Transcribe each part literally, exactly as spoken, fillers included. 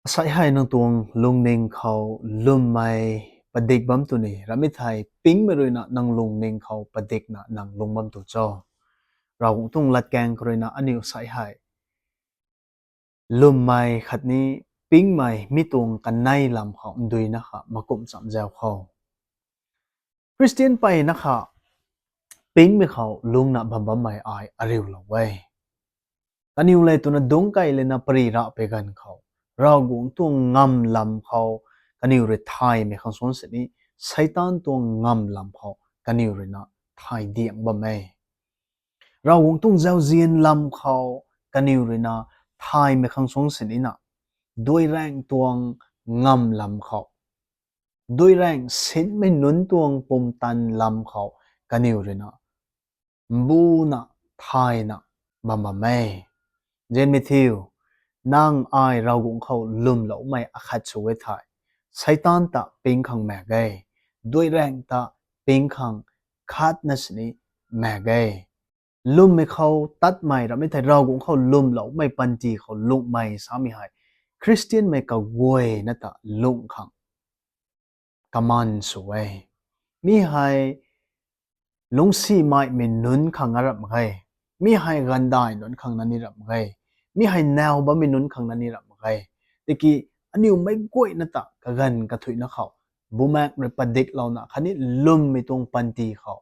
Asei hei nang tuang lungning khou lwmmei padik bam tu ni, ramhmei thei pingmei ruina nang lungning khou padikna nang lung bam tu cho? Ravguangc tuang latkaeng khou ruina aniu asei hei lwmmei khatni pingmei mi tuang kanei lam khou nduina kha makumh cham zau khou, Khristian mpeyna kha pingmei khou lungna bam bammei ai ariulou e. Kaniw le twna dungc kei lana pary rap pui ganv khou, Ravguangc tuang ngamv lam khou kaniw rui thaymei khang suang sini, Seitaan tuang ngamv lam khou kaniw ruina thay diang bam e. Ravguangc tuang zauzian lam khou kaniw ruina thaymei khang suang sinina, duiraengc tuang ngamv lam khou, duiraengc sinmei nunc tuang pumtan lam khou kaniw ruina mbuna thayna bam bam e. Nzianmei thiu, nang ai Ravguangc khou lwmloumei akhat sw e thei, Seitaan ta ping khang maek e, duiraengc ta ping khang khatna sini maek e. Lwmmei khou tatmei ramhmei thei Ravguangc khou lwmloumei panty khou lunghmei samei hei Khristianmei kaguayna ta lungh khang kaman sw e. Mi hei lungcsimeimei nunc khang na rap mak ge. Mi hei gandai nunc khang na ni rap mak ge. Mi hei naw bammei nunc khang na ni rap mak ge. Tiki aniu meic guayna ta kaganv kathuicna khou Bumaengh rui padiklouna khatni lwmmei tuang panty khou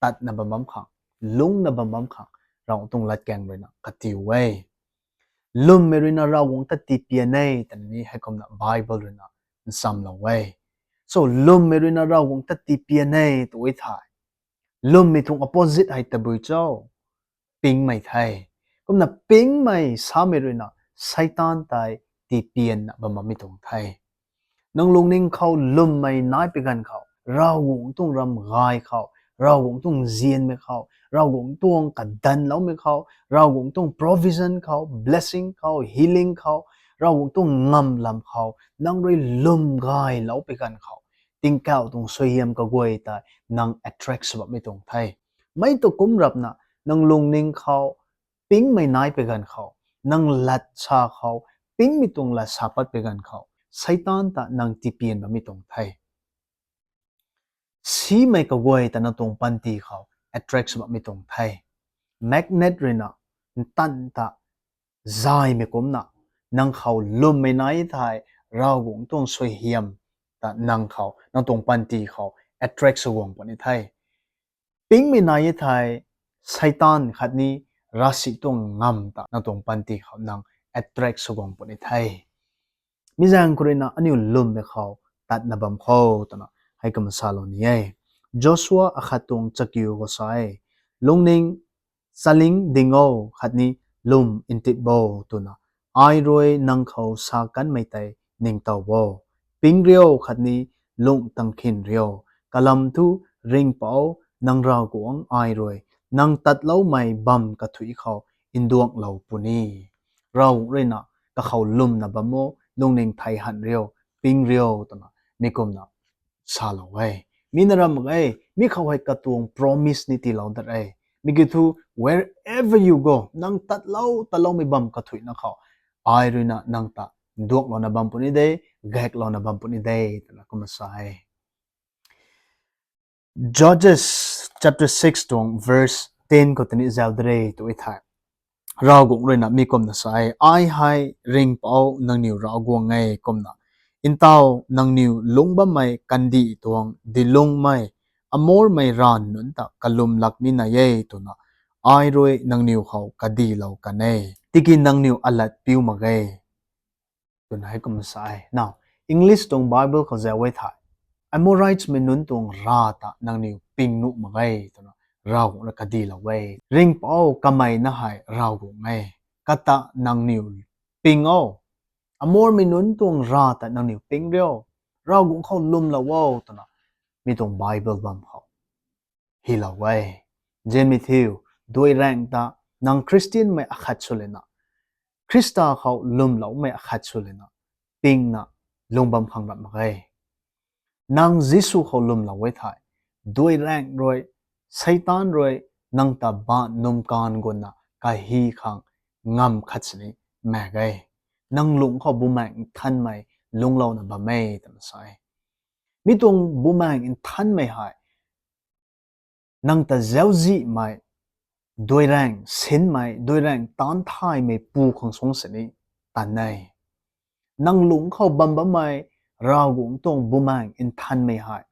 tatna bam bam khang, lungcna bam bam khang Ravguangc tuang latkaeng ruina katiu e. Lwmmei ruina Ravguangc ta tipian e twna ni heikumna Bible ruina nchamlou e. So, lwmmei ruina Ravguangc ta tipian e tw e thei, lwmmei tuang opposite hei tabui cho? Pingmei the. Kumna pingmei samei ruina Seitaan tei tipianna bam bammei tuang the. Nang lungning khou lwmmei nai pui ganv khou, Ravguangc tuang ram gay khou, Ravguangc tuang nzianmei khou, Ravguangc tuang kadanloumei khou, Ravguangc tuang provision khou, blessing khou, healing khou, Ravguangc tuang ngamv lam khou nang rui lwm gaylou pui ganv khou, tingkauh tuang suaihiam kaguay tei nang attract sw bammei tuang the. Mei tu kum rapna, nang lungning khou pingmei nai pui ganv khou, nang lat sa khou pingmei tuang lat sa pat pui ganv khou, Seitaan ta nang tipian bammei tuang the. Simei kaguay ta nang tuang panty khou attract sw bammei tuang the. Magnet ruina ntanv ta zaymei kumcna, nang khou lwmmei nai thei Ravguangc tuang suaihiam ta nang khou, nang tuang panty khou attract sw guang puni the. Pingmei nai e thei Seitaan khatni ravsic tuang ngamv ta nang tuang panty khou nang attract sw guang puni the. Mi zaeng khou ruina aniu lwmmei khou tatna bam kho twna heikumna salou ni e. Joshua akhat tuang chakiu khou sa e, lungning chaling ding o khatni lwm ntip bo twna ai rui nang khou sa kanmei tei ningtow o. Ping rio khatni lung tang khin rio. Kalam thu, Ringhpouc nang Ravguangc ai rui nang tatloumei bam kathuic khou nduanglou puni. Ravguangc ruina kakhou lwmna bam o, lungning thei han rio, ping rio twna mi kumna salou e. Mi na ram mak e, mi khou hei katuang promise ni tiilou dat e. Mi kiu thu, wherever you go, nang tatlou tatloumei bam kathuicna khou ai ruina nang ta nduanglouna bam puni de, gaklouna bam puni de twna kumna sa e. Judges chapter six tuang verse ten khou tini zau de re tw e thei, Ravguangc ruina mi kumna sa e, ai hei Ringhpouc nangniw Ravguangc e kumna, ntauh nangniw lungc bammei kandih tuang dilungmei Amormei ranv nunc ta kalwm lak ni nai e twna ai rui nangniw khou kadilou kan e, tiki nangniw alat piu mak ge twna heikumna sa e. Now, English tuang Bible khou zau e thei, Amoritesmei nunc tuang rav ta nangniw ping nuh mak ge twna Ravguangc rui kadilou e. Ringhpouc kamei na hei Ravguangc e, kata nangniw ping o. Amormei nunc tuang rav ta nangniw ping rio, Ravguangc khou lwmlou o twna mi tuang Bible bam khou hylou e. Nzianmei thiu, duai raeng ta nang Khristianmei akhat sw lana, Khrista khou lwmloumei akhat sw lana, pingna lung bam khang rap mak ge. Nang Jisu khou lwmlou e thei, duai raeng rui, Seitaan rui nang ta baanv num kaanv guna kahi khang ngamv khat sini maek ge. Nang lung khou Bumaengh Nthanmei lungclouna bam e twna sa e. Mi tuang Bumaengh Nthanmei hei nang ta zauczihmei, duiraeng sinmei, duiraeng taanc thaymei pu khang suang sini tan e. Nang lung khou bam bammei Ravguangc tuang Bumaengh Nthanmei hei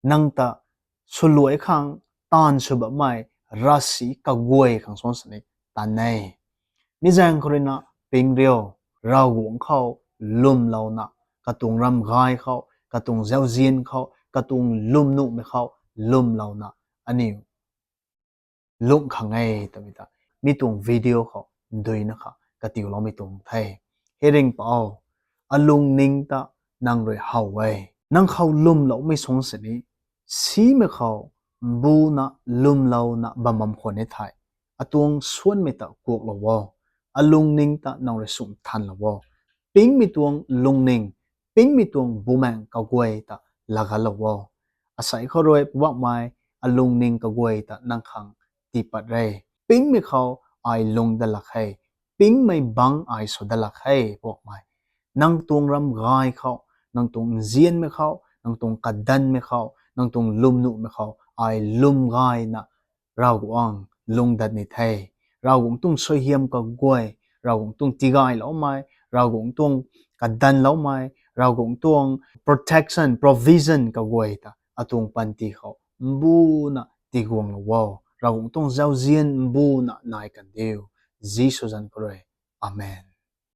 nang ta swluai khang taanv sw bammei ravsic kaguay khang suang sini tan e. Mi zaeng khou ruina ping rio, Ravguangc khou lwmlouna, katuang ram gay khou, katuang zauzian khou, katuang lwmnuhmei khou lwmlouna aniu lungc khang e twmei ta mi tuang video khou nduina kha katiuloumei tuang the. Hei ringhpouc, alungning ta nang rui how e. Nang khou lwmloumei suang sini, simei khou mbuna lwmlouna bam bam khwan e thei, atuang suanmei ta kuaklou o. Alungning ta nang rui sumh thanlou o. Pingmei tuang lungning, pingmei tuang Bumaengh kaguay ta laagalou o. Asei khou rui Poubauhmei, alungning kaguay ta nang khang tiipat re. Pingmei khou ai lung dat lak khe. Pingmei bangc ai sw dat lak khe, Poubauhmei. Nang tuang ram gay khou, nang tuang nzianmei khou, nang tuang kadanmei khou, nang tuang lwmnuhmei khou ai lwm gayna Ravguangc lung dat ni the. Ravguangc tuang suaihiam kaguay, Ravguangc tuang tigayloumei, Ravguangc tuang kadanloumei, Ravguangc tuang protection, provision kaguay ta atuang panty khou mbuna tiguanglou o. Ravguangc tuang zauzian mbuna nai kandiu. Jisu zanc khou rui. Amen.